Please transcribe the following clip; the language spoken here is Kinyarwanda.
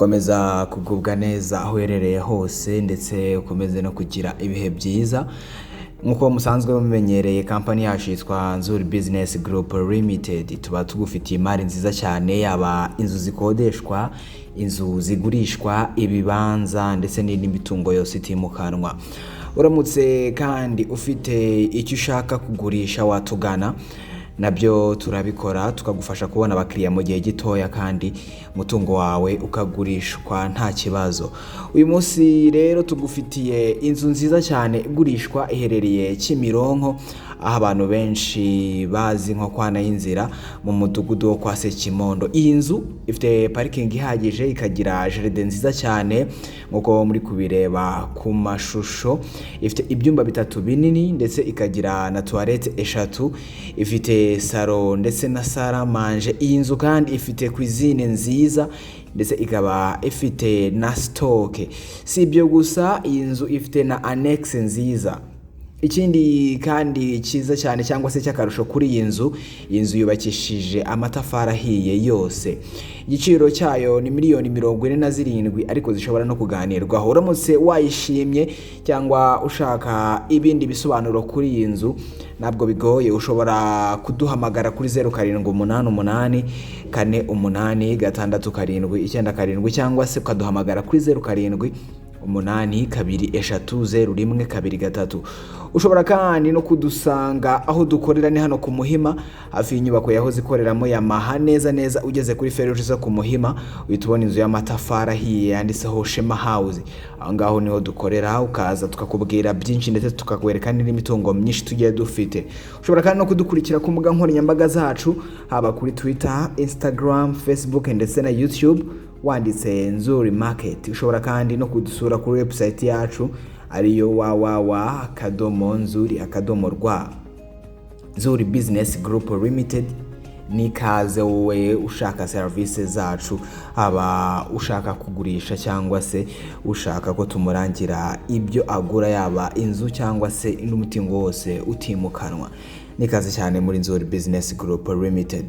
Komeza kugubwa neza aho uherereye hose, ndetse ukomeze no kugira ibihe byiza. Nk'uko musanzwe mumenyereye, kampani yacu yitwa Nzuri Business Group Limited. Tuba tugufitiye imari nziza cyane, yaba inzu zikodeshwa, inzu zigurishwa, ibibanza ndetse n'indi mitungo yose itimukanwa. Uramutse kandi ufite icyo ushaka kugurisha, watugana, nabyo turabikora, tukagufasha kubona abakiriya mu gihe gitoya kandi umutungo wawe ukagurishwa nta kibazo. Uyu munsi rero tugufitiye inzu nziza cyane igurishwa, iherereye Kimironko, aho abantu benshi bazi nko kwa Nayinzira, mu mudugudu wo kwa Sekimondo. Iyi nzu ifite parikingi ihagije, ikagira jardin nziza cyane nk'uko muri kubireba ku mashusho. Ifite ibyumba bitatu binini, ndetse ikagira na toilette eshatu, ifite salon ndetse na salle à manger. Iyi nzu kandi ifite cuisine nziza, ndetse ikaba ifite na stock. Si ibyo gusa, iyi nzu ifite na annexe nziza. Ikindi kandi cyiza cyane cyangwa se cy'akarusho kuri iyi nzu, iyi nzu yubakishije amatafari ahiye yose. Igiciro cyayo ni miliyoni 47, ariko zishobora no kuganirwaho. Uramutse wayishimye cyangwa ushaka ibindi bisobanuro kuri iyi nzu, ntabwo bigoye, ushobora kuduhamagara kuri 0788486797, cyangwa se ukaduhamagara kuri 0782300123. Ushobora kandi no kudusanga aho dukorera, ni hano ku Muhima, hafi y'inyubako yahoze ikoreramo Yamaha. Neza neza ugeze kuri feruje zo ku Muhima, uhita ubona inzu y'amatafari ahiye yanditseho Shema House. Aho ngaho niho dukorera, ukaza tukakubwira byinshi ndetse tukakwereka n'indi mitungo myinshi tugiye dufite. Ushobora kandi no kudukurikira ku mbuga nkoranyambaga zacu, haba kuri Twitter, Instagram, Facebook ndetse na YouTube, wanditse Nzuri Market. Ushobora kandi no kudusura kuri website yacu, ariyo www.nzuri.rw. Nzuri Business Group Limited, n'ikaze wowe ushaka serivisi zacu, haba ushaka kugurisha cyangwa se ushaka ko tumurangira ibyo agura, yaba inzu cyangwa se n'umutungo wose utimukanwa. N'ikaze cyane muri Nzuri Business Group Limited.